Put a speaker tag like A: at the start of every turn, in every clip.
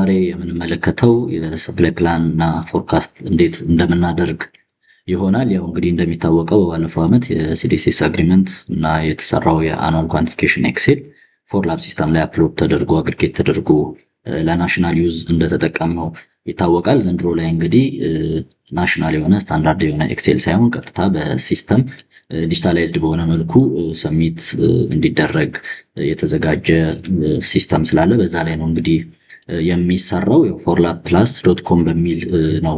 A: ዛሬ የምንመለከተው የ supply plan እና forecast እንዴት እንደምናደርግ ይሆናል። ያው እንግዲህ እንደሚታወቀው በባለፈው ዓመት የ CDSS agreement እና የተሰራው የ annual quantification Excel ፎርላብ system ላይ upload ተደርጎ aggregate ተደርጎ ለ national use እንደተጠቀምነው ይታወቃል። ዘንድሮ ላይ እንግዲህ national የሆነ ስታንዳርድ የሆነ Excel ሳይሆን ቀጥታ በ system digitalized በሆነ መልኩ submit እንዲደረግ የተዘጋጀ system ስላለ በዛ ላይ ነው እንግዲህ የሚሰራው። ፎርላብ plus dot com በሚል ነው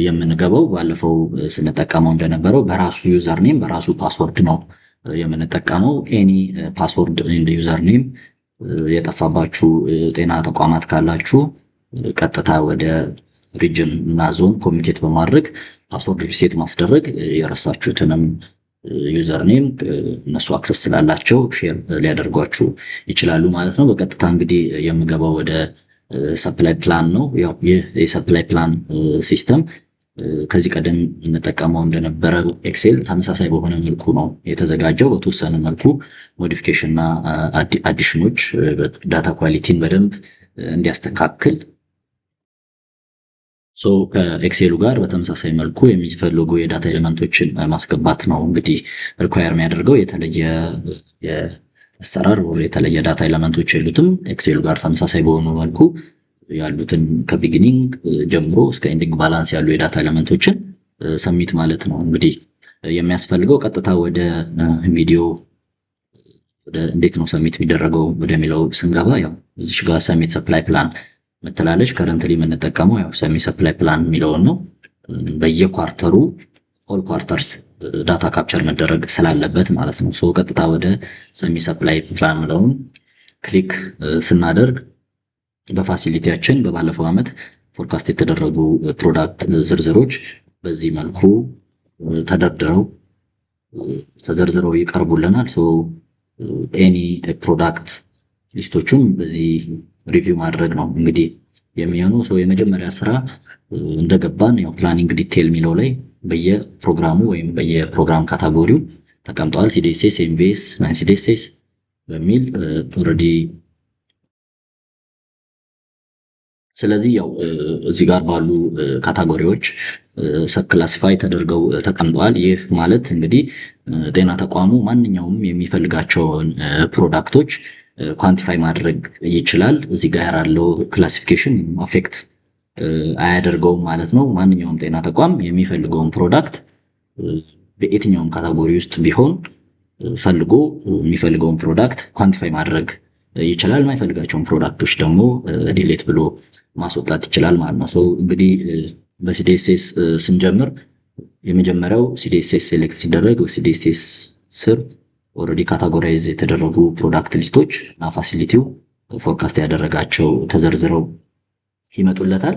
A: የምንገባው። ባለፈው ስንጠቀመው እንደነበረው በራሱ username በራሱ password ነው የምንጠቀመው። Any password and username የጠፋባችሁ ጤና ተቋማት ካላችሁ ቀጥታ ወደ region እና zone communicate በማድረግ password reset ማስደረግ፣ የረሳችሁትንም username እነሱ access ስላላቸው share ሊያደርጓችሁ ይችላሉ ማለት ነው። በቀጥታ እንግዲህ የምገባው ወደ supply plan ነው። ያው ይህ የ supply plan system ከዚህ ቀደም እንጠቀመው እንደነበረው Excel ተመሳሳይ በሆነ መልኩ ነው የተዘጋጀው። በተወሰነ መልኩ modification እና addition ኖች data quality ን በደንብ እንዲያስተካክል ከ Excel ኡ ጋር በተመሳሳይ መልኩ የሚፈልጉ የ data element ኦችን ማስገባት ነው እንግዲህ require የሚያደርገው። የተለየ የአሰራር የተለየ data element ኦች የሉትም። Excel ኡ ጋር ተመሳሳይ በሆኑ መልኩ ያሉትን ከ beginning ጀምሮ እስከ ending balance ያሉ የ data element ኦችን submit ማለት ነው እንግዲህ የሚያስፈልገው። ቀጥታ ወደ ቪዲዮ እንዴት ነው submit የሚደረገው ወደሚለው ስንገባ ያው እዚሽ ጋር submit supply plan ምትላለች። Currently የምንጠቀመው ያው submit supply plan የሚለውን ነው። በየ quarter ኡ all quarters data capture መደረግ ስላለበት ማለት ነው። So ቀጥታ ወደ submit supply plan የሚለውን click ስናደርግ በ facility ያችን በባለፈው ዓመት forecast የተደረጉ product ዝርዝሮች በዚህ መልኩ ተደርድረው ተዘርዝረው ይቀርቡልናል። So any product list ኦቹም በዚህ review ማድረግ ነው እንግዲህ የሚሆነው። So የመጀመሪያ ስራ እንደገባን ያው planning detail የሚለው ላይ በየፕሮግራሙ ወይም በየፕሮግራም category ው ተቀምጠዋል። CDSS፣ MVS፣ non CDSS በሚል already። ስለዚህ ያው እዚህ ጋር ባሉ category ዎች sub classify ተደርገው ተቀምጠዋል። ይህ ማለት እንግዲህ ጤና ተቋሙ ማንኛውም የሚፈልጋቸውን product ኦች quantify ማድረግ ይችላል። እዚህ ጋር ያለው classification affect አያደርገውም ማለት ነው። ማንኛውም ጤና ተቋም የሚፈልገውን product በየትኛውም category ውስጥ ቢሆን ፈልጎ የሚፈልገውን product quantify ማድረግ ይችላል። የማይፈልጋቸውን product ኦች ደግሞ delete ብሎ ማስወጣት ይችላል ማለት ነው። እንግዲህ በ CDSS ስንጀምር የመጀመሪያው CDSS select ሲደረግ በ CDSS ስር already categorize የተደረጉ product list ኦች እና facility ው forecast ያደረጋቸው ተዘርዝረው ይመጡለታል።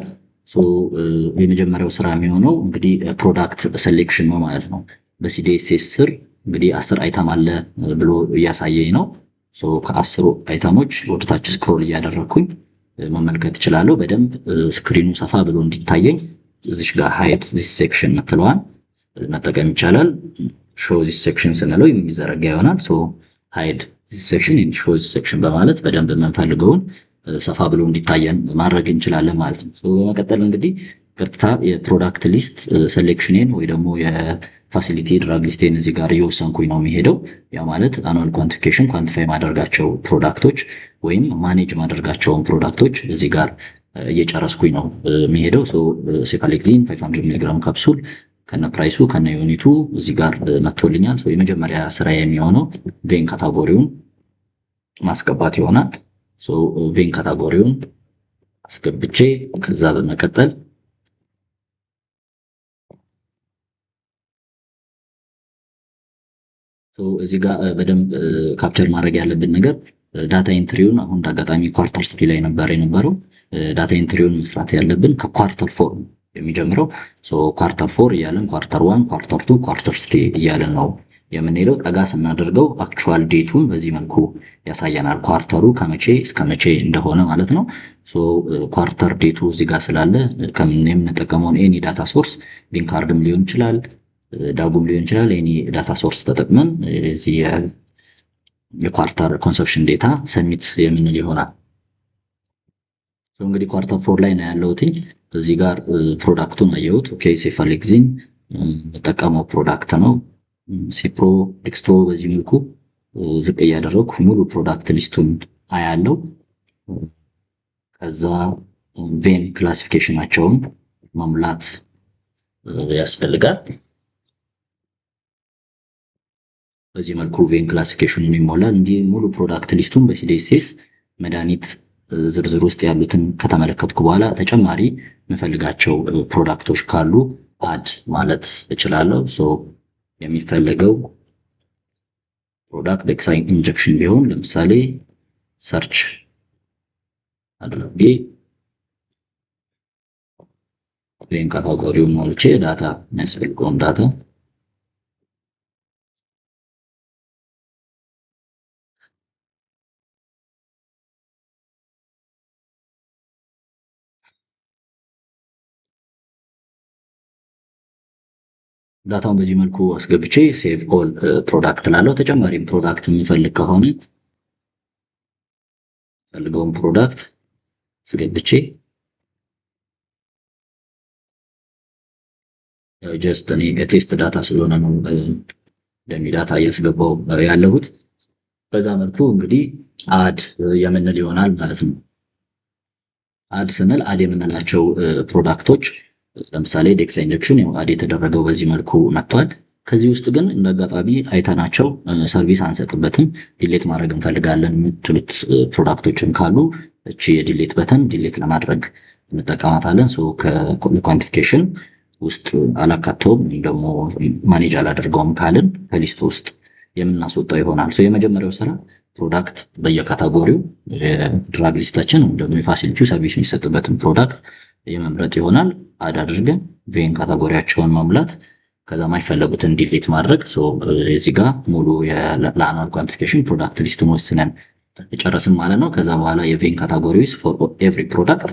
A: የመጀመሪያው ስራ የሚሆነው እንግዲህ product selection ነው ማለት ነው። በ CDSS ስር እንግዲህ 10 item አለ ብሎ እያሳየኝ ነው። ከ10ሩ item ኦች ወደታች scroll እያደረግኩኝ መመልከት እችላለሁ። በደንብ screen ኑ ሰፋ ብሎ እንዲታየኝ እዚሽ ጋር hide this section ምትለዋን መጠቀም ይቻላል። Show this section ስንለው የሚዘረጋ ይሆናል። So hide this section፣ show this section በማለት በደንብ የምንፈልገውን ሰፋ ብሎ እንዲታየን ማድረግ እንችላለን ማለት ነው። በመቀጠል እንግዲህ ቀጥታ የ product list selection ኔን ወይ ደግሞ የ facility drug list ኤን እዚህ ጋር እየወሰንኩኝ ነው የሚሄደው። ያ ማለት annual quantification quantify ማደርጋቸው product ኦች ወይም manage ማደርጋቸውን product ኦች እዚህ ጋር እየጨረስኩኝ ነው የሚሄደው። Cephalexin 500 ሚሊግራም ካፕሱል ከነ price ኡ ከነ unit ኡ እዚህ ጋር መጥቶልኛል። የመጀመሪያ ስራ የሚሆነው VEN category ውን ማስገባት ይሆናል። VEN category ውን አስገብቼ ከዛ በመቀጠል እዚህ ጋር በደንብ capture ማድረግ ያለብን ነገር data entry ውን አሁን እንዳጋጣሚ quarter three ላይ ነበር የነበረው። Data entry ውን መስራት ያለብን ከ quarter four የሚጀምረው። Quarter four እያለን quarter one፣ quarter two፣ quarter three እያለን ነው የምንሄደው። ጠጋ ስናደርገው actual date ኡን በዚህ መልኩ ያሳየናል። Quarter ኡ ከመቼ እስከ መቼ እንደሆነ ማለት ነው። Quarter date ኡ እዚህ ጋር ስላለ የምንጠቀመውን any data source bin card ም ሊሆን ይችላል፣ DAG ኡም ሊሆን ይችላል። Any data source ተጠቅመን እዚህ የ quarter consumption data submit የምንል ይሆናል። እንግዲህ quarter four ላይ ነው ያለሁትኝ። እዚህ ጋር product ኡን አየሁት። Okay, cephalexin የምጠቀመው product ነው። Cipro፣ dextro በዚህ መልኩ ዝቅ እያደረግኩ ሙሉ product list ኡን አያለው። ከዛ VEN classification ኣቸውን መሙላት ያስፈልጋል። በዚህ መልኩ VEN classification ኑን ይሞላል። እንዲህ ሙሉ product list ኡን በ CDSS መድኃኒት ዝርዝር ውስጥ ያሉትን ከተመለከትኩ በኋላ ተጨማሪ የምፈልጋቸው product ኦች ካሉ add ማለት እችላለሁ። So የሚፈለገው product dexa injection ቢሆን ለምሳሌ search አድርጌ VEN category ውን ሞልቼ data የሚያስፈልገውን data ውን በዚህ መልኩ አስገብቼ save all product ላለው። ተጨማሪም product የሚፈልግ ከሆነ ፈልገውን product አስገብቼ፣ just እኔ test data ስለሆነ ነው dummy data እያስገባው ያለሁት። በዛ መልኩ እንግዲህ add የምንል ይሆናል ማለት ነው። Add ስንል add የምንላቸው product ኦች ለምሳሌ dexa injection add የተደረገው በዚህ መልኩ መጥቷል። ከዚህ ውስጥ ግን እንደ አጋጣሚ አይተናቸው service አንሰጥበትም፣ delete ማድረግ እንፈልጋለን የምትሉት product ኦችም ካሉ እቺ የ delete button delete ለማድረግ እንጠቀማታለን። ከ quantification ውስጥ አላካተውም ወይም ደግሞ manage አላደርገውም ካልን ከ list ውስጥ የምናስወጣው ይሆናል። የመጀመሪያው ስራ product በየ category ው የ drug list ኣችን ወይም ደግሞ የ facility ው service የሚሰጥበትን product የመምረጥ ይሆናል። Add አድርገን VEN category ያቸውን መሙላት፣ ከዛ የማይፈለጉትን delete ማድረግ። እዚህ ጋር ሙሉ ለ annual quantification product list ኡን ወስነን ጨረስን ማለት ነው። ከዛ በኋላ የ VEN categories for every product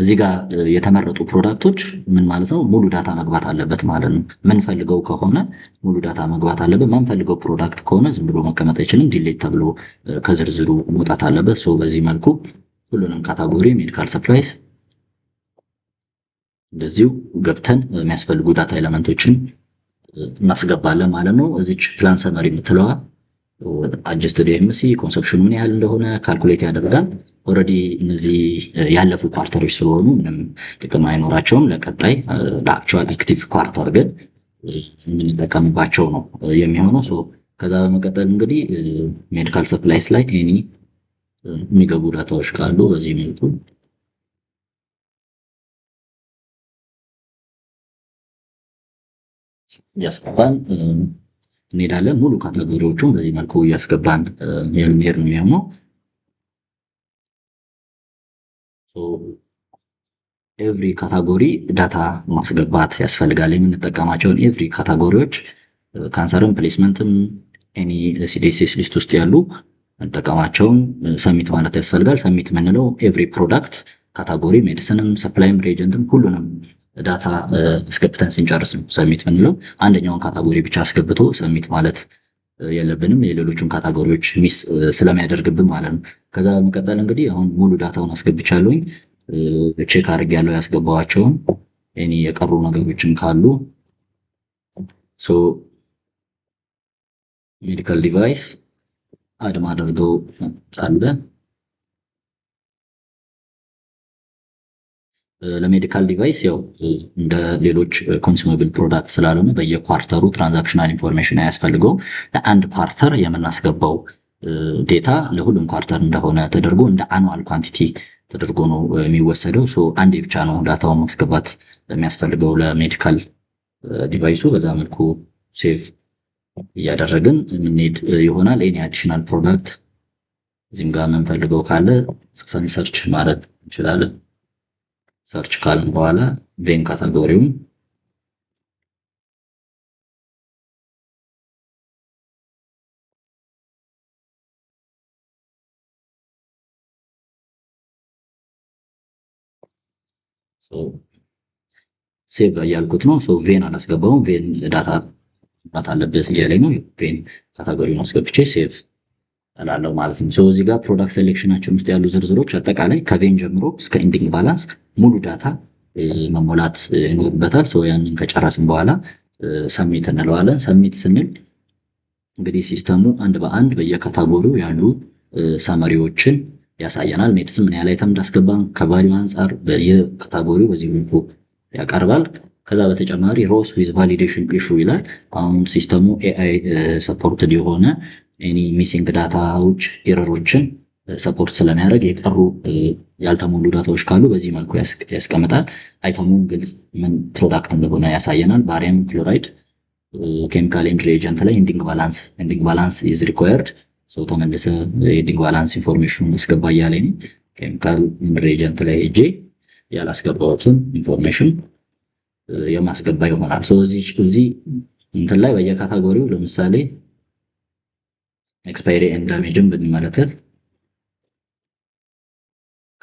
A: እዚህ ጋር የተመረጡ product ኦች ምን ማለት ነው? ሙሉ data መግባት አለበት ማለት ነው። ምንፈልገው ከሆነ ሙሉ data መግባት አለበት። ማንፈልገው product ከሆነ ዝም ብሎ መቀመጥ አይችልም። Delete ተብሎ ከዝርዝሩ መውጣት አለበት። So በዚህ መልኩ ሁሉንም category medical supplies እንደዚሁ ገብተን የሚያስፈልጉ data element ኦችን እናስገባለን ማለት ነው። እዚች plan summary የምትለዋ adjusted AMC consumption ኑ ምን ያህል እንደሆነ calculate ያደርጋል። Already እነዚህ ያለፉ quarter ኦች ስለሆኑ ምንም ጥቅም አይኖራቸውም። ለቀጣይ ለ actual active quarter ግን የምንጠቀምባቸው ነው የሚሆነው። ከዛ በመቀጠል እንግዲህ medical supplies ላይ any የሚገቡ data ዎች ካሉ በዚህ መልኩ እያስገባን እንሄዳለን። ሙሉ category ዎቹን በዚህ መልኩ እያስገባን የምንሄድ ነው የሚሆነው። Every category data ማስገባት ያስፈልጋል። የምንጠቀማቸውን every category ዎች ካንሰርም፣ placement ም፣ any CDSS list ውስጥ ያሉ እንጠቀማቸውን submit ማለት ያስፈልጋል። Submit የምንለው every product category medicine ም፣ supply ም፣ reagent ም ሁሉንም data አስገብተን ስንጨርስ ነው submit የምንለው። አንደኛውን category ብቻ አስገብቶ submit ማለት የለብንም፣ የሌሎቹን category ዎች miss ስለሚያደርግብን ማለት ነው። ከዛ በመቀጠል እንግዲህ አሁን ሙሉ data ውን አስገብቻለሁኝ። Check አድርጌያለሁ ያስገባዋቸውን፣ any የቀሩ ነገሮችን ካሉ። So medical device add ማደርገው ካለ፣ ለ medical device ያው እንደ ሌሎች consumable product ስላልሆነ በየ quarter ኡ transactional information አያስፈልገውም። ለአንድ quarter የምናስገባው data ለሁሉም quarter እንደሆነ ተደርጎ እንደ annual quantity ተደርጎ ነው የሚወሰደው። So አንዴ ብቻ ነው data ውን ማስገባት የሚያስፈልገው ለ medical device ኡ። በዛ መልኩ save እያደረግን የምንሄድ ይሆናል። Any additional product እዚህም ጋር የምንፈልገው ካለ ጽፈን search ማለት እንችላለን። Search ካልን በኋላ VEN category ውን save እያልኩት ነው። VEN አላስገባውም። VEN data መምጣት አለበት እያለኝ ነው። VEN category ውን አስገብቼ save እላለሁ ማለት ነው። So እዚህ ጋር product selection ኣችን ውስጥ ያሉ ዝርዝሮች አጠቃላይ ከ VEN ጀምሮ እስከ ending balance ሙሉ data መሞላት ይኖርበታል። So ያንን ከጨረስን በኋላ submit እንለዋለን። Submit ስንል እንግዲህ system ኡ አንድ በአንድ በየ category ው ያሉ summary ዎችን ያሳየናል። Medicine ምን ያህል item እንዳስገባን ከ value አንጻር በየ category ው በዚህ መልኩ ያቀርባል። ከዛ በተጨማሪ rows with validation issue ይላል። አሁን system ኡ AI supported የሆነ any missing data ዎች፣ error ኦችን support ስለሚያደርግ የቀሩ ያልተሞሉ data ዎች ካሉ በዚህ መልኩ ያስቀምጣል። Item ኡን ግልጽ ምን product እንደሆነ ያሳየናል። Barium chloride chemical and reagent ላይ ending balance is required፣ so ተመልሰ ending balance information ኑን አስገባ እያለኝ ነው። Chemical and reagent ላይ ሄጄ ያላስገባሁትን information የማስገባ ይሆናል። እዚህ እንትን ላይ በየ category ው ለምሳሌ expiry and damage ን ብንመለከት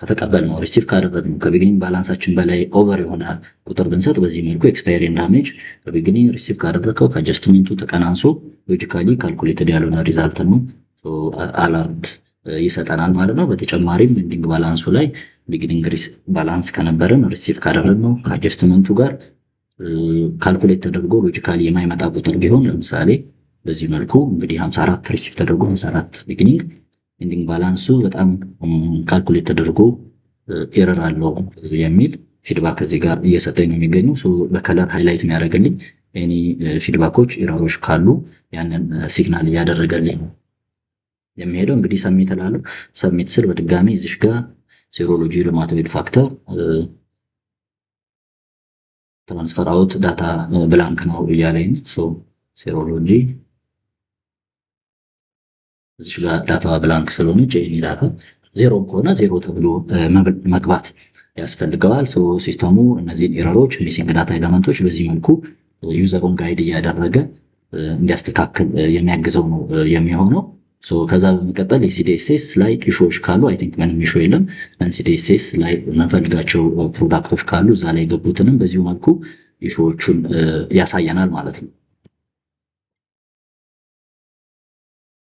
A: ከተቀበልነው፣ receive ካደረግነው ከ beginning balance ኣችን በላይ over የሆነ ቁጥር ብንሰጥ በዚህ መልኩ expiry and damage ከ beginning receive ካደረግከው ከ adjustment ኡ ተቀናንሶ logically calculated ያልሆነ result ነው፣ alert ይሰጠናል ማለት ነው። በተጨማሪም ending balance ኡ ላይ beginning balance ከነበረን receive ካደረግነው ከ adjustment ኡ ጋር calculate ተደርጎ logically የማይመጣ ቁጥር ቢሆን፣ ለምሳሌ በዚህ መልኩ እንግዲህ 54 receive ተደርጎ 54 beginning፣ ending balance ኡ በጣም calculate ተደርጎ error አለው የሚል feedback እዚህ ጋር እየሰጠኝ ነው የሚገኘው። በ color highlight የሚያደርግልኝ any feedback ኦች፣ error ኦች ካሉ ያንን signal እያደረገልኝ ነው የሚሄደው። እንግዲህ submit እላለሁ። Submit ስል በድጋሚ እዚሽ ጋር serology rheumatoid factor transfer out data blank ነው እያለኝ ነው። Serology እዚሽ ጋር data blank ስለሆነች ይሄን data ዜሮ ከሆነ ዜሮ ተብሎ መግባት ያስፈልገዋል። System ኡ እነዚህን error ኦች፣ missing data element ኦች በዚህ መልኩ user ኡን guide እያደረገ እንዲያስተካክል የሚያግዘው ነው የሚሆነው። ከዛ በመቀጠል የ CDSS ላይ issue ዎች ካሉ፣ I think ምንም issue የለም። CDSS ላይ የምንፈልጋቸው product ኦች ካሉ እዛ ላይ የገቡትንም በዚሁ መልኩ issue ዎቹን ያሳየናል ማለት ነው።